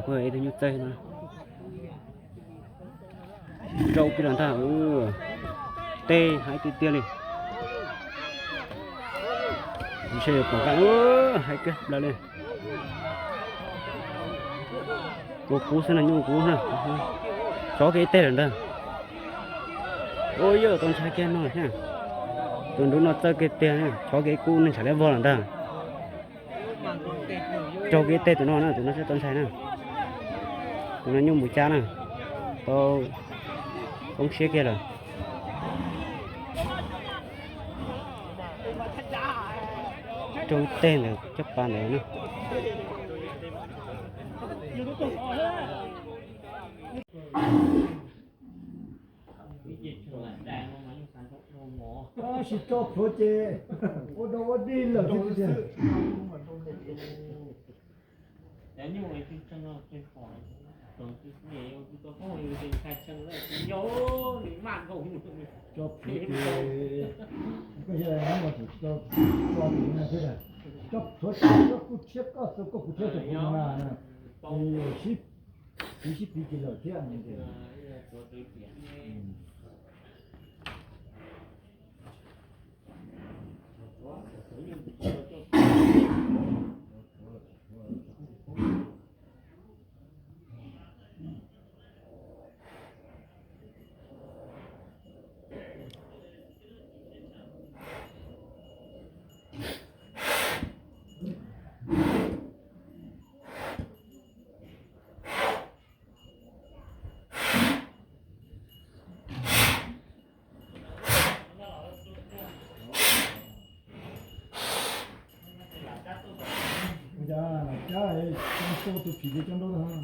Kuv ib tug nyuj txawj no. Rau kiag los ntag. Tej haib tiag tiag li. Seb yuav pom qab. Haib kawg plaws li. Ua kub xwb na, nyuj kub na. Chob kiag ib teg lawm ntag. Ua yog tau ntshai kiag no thiab. Tus nruv no txawj kiag tiag, chob kiag ib kub neeg tshav liab vog lawm ntag. Raug kiag ib teg tus no na, tus no seb tau ntshai na. Tus no nyuj npus cab na, tau poob siab kiag lawm. Raug ib teg ntawm caj pas ntawd na. Tab sis tso plhuav ces ua dog ua dig lawm xwb tiag. Tso plhuav ces koj yog no mas tsis tau tso tus no thiab. Tso plhuav ces koj kuj tshiab koj txog koj kuj tshiab txog kuv no na. Sib, sib piv ces lawm thiab. Ua cas lam cab coj tus phim ces coj nraud na.